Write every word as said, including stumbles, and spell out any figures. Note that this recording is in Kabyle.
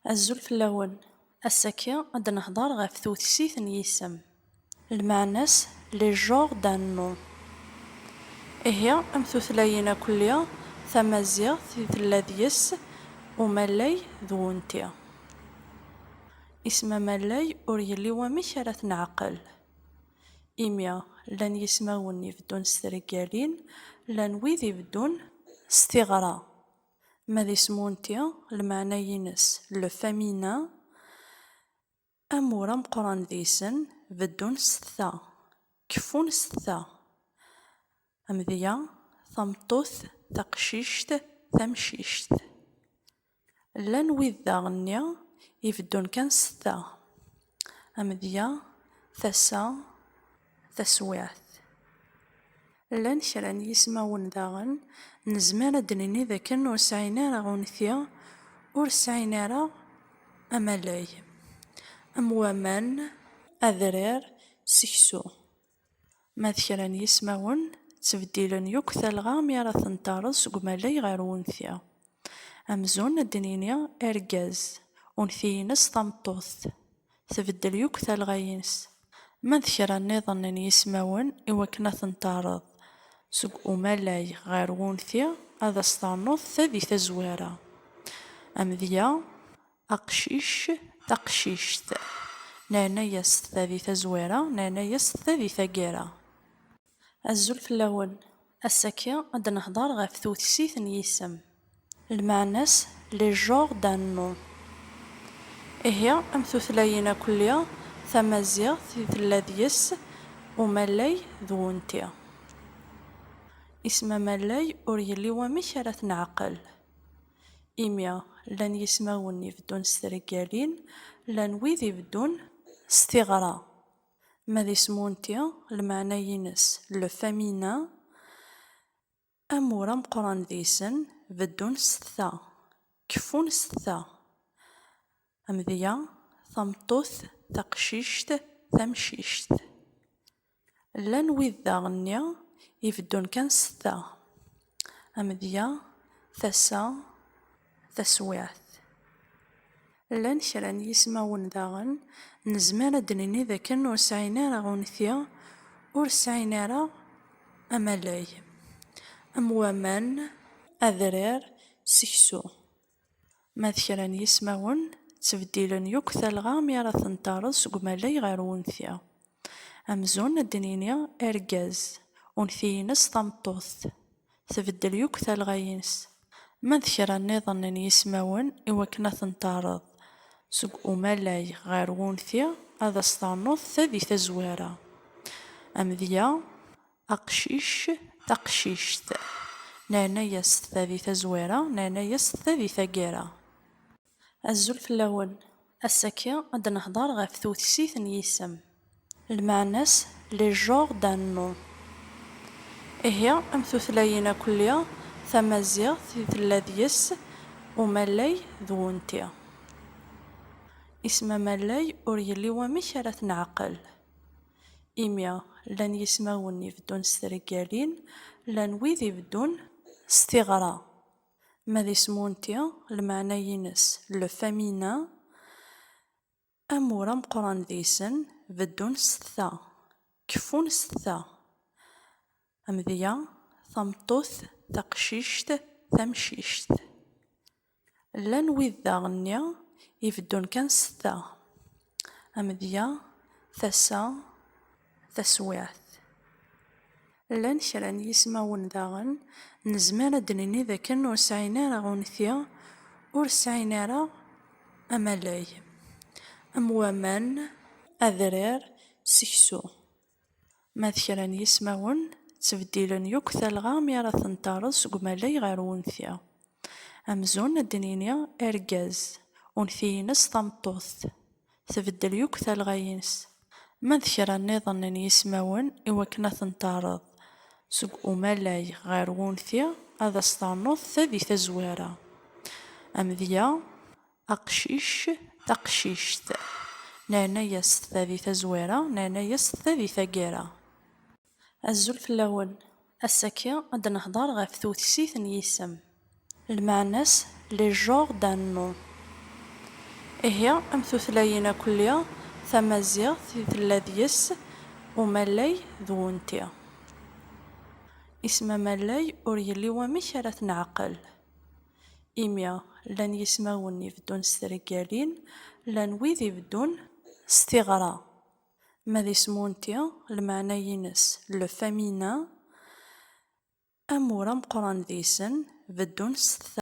Azul fell-awen. Ass-agi ad d-nehder ɣef tewtesit n yisem. Lmeɛna-s, les genres d'un nom. Ihi, am tutlayin akkelli, tamaziɣt i tella deg-s umalay d wunti. Isem amalay ur yelli wamek ara t-neɛqel. Imi llan yismawen ibeddun s treggalin, llan wid ibeddun s tiɣra. Ma d isem unti, lmeɛna-ines le féminin, amur ameqqran deg-sen beddun s ta, keffun s ta. Amedya, tameṭṭut, taqcict, tamcict. Llan wid daɣen-nni ibeddun kan s ta. Amedya, tasa, taswiɛt. Llan kra n yismawen daɣen nezmer ad d-nini dakken ur sɛin ara unti, ur sɛin ara amalay, am waman, adrar, seksu. Ma d kra n yismawen ttbeddilen yakk talɣa mi ara ten-terreḍ seg umalay ɣer wunti. Amzun ad d-nini argaz, unti-ines tameṭṭut, tbeddel yakk talɣa-ines. Ma d kra nniḍen n yismawen i wakken ad ten-terreḍ seg umalay ɣer wunti, ad as-ternuḍ ta di tazwara. Amedya, aqcic, taqcict. Nerna-yas ta di tazwara, nerna-yas ta di taggara. Azul fell-awen. Ass-agi ad d-nehder ɣef tewtesit n yisem. Lmeɛna-s, les genres d'un nom. Ihi, am tutlayin akkelli, tamaziɣt i tella deg-s umalay d wunti. Isem amalay ur yelli wamek ara t-neɛqel. Imi llan yismawen ibeddun s treggalin, llan wid ibeddun s tiɣra. Ma d isem unti, lmeɛna-ines le féminin, amur ameqqran deg-sen beddun s ta, keffun s ta. Amedya, tameṭṭut, taqcict, tamcict. Llan wid daɣen-nni ibeddun kan s ta. Amedya, tasa, taswiɛt. Llan kra n yismawen daɣen nezmer ad d-nini dakken ur sɛin ara unti, ur sɛin ara amalay, am waman, adrar, seksu. Ma d kra n yismawen ttbeddilen yakk talɣa mi ara ten-terreḍ seg umalay ɣer wunti. Amzun ad d-nini argaz, unti-ines tameṭṭut, tbeddel yakk talɣa-ines. Ma d kra nniḍen n yismawen i wakken ad ten-terreḍ seg umalay ɣer wunti, ad as-ternuḍ ta di tazwara. Amedya, aqcic, taqcict. Nerna-yas ta di tazwara, nerna-yas ta di taggara. Azul fell-awen. Ass-agi ad d-nehder ɣef tewtesit n yisem. Lmeɛna-s, les genres d'un nom. Ihi, am tutlayin akkelli, tamaziɣt i tella deg-s umalay d wunti. Isem amalay ur yelli wamek ara t-neɛqel. Imi llan yismawen ibeddun s treggalin, llan wid ibeddun s tiɣra. Ma d isem unti, lmeɛna-ines le féminin, amur ameqqran deg-sen beddun s ta, keffun s ta. Amedya, tameṭṭut, taqcict, tamcict. Llan wid daɣen-nni ibeddun kan s ta. Amedya, tasa, taswiɛt. Llan kra n yismawen daɣen nezmer ad d-nini dakken ur sɛin ara unti, ur sɛin ara amalay, am waman, adrar, seksu. Ma d kra n yismawen ttbeddilen yakk talɣa mi ara ten-terreḍ seg umalay ɣer wunti. Amzun ad d-nini argaz, unti-ines tameṭṭut, tbeddel yakk talɣa-ines. Ma d kra nniḍen n yismawen i wakken ad ten-terreḍ seg umalay ɣer wunti, ad as-ternuḍ ta di tazwara. Amedya, aqcic, taqcict. Nerna-yas ta di tazwara, nerna-yas ta di taggara. Azul fell-awen. Ass-agi ad d-nehder ɣef tewtesit n yisem. Lmeɛna-s, les genres d'un nom. Ihi, am tutlayin akkelli, tamaziɣt i tella deg-s umalay d wunti. Isem amalay ur yelli wamek ara t-neɛqel. Imi llan yismawen ibeddun s treggalin, llan wid ibeddun s tiɣra. Ma d isem unti, lmeɛna-ines le féminin, amur ameqqran deg-sen beddun s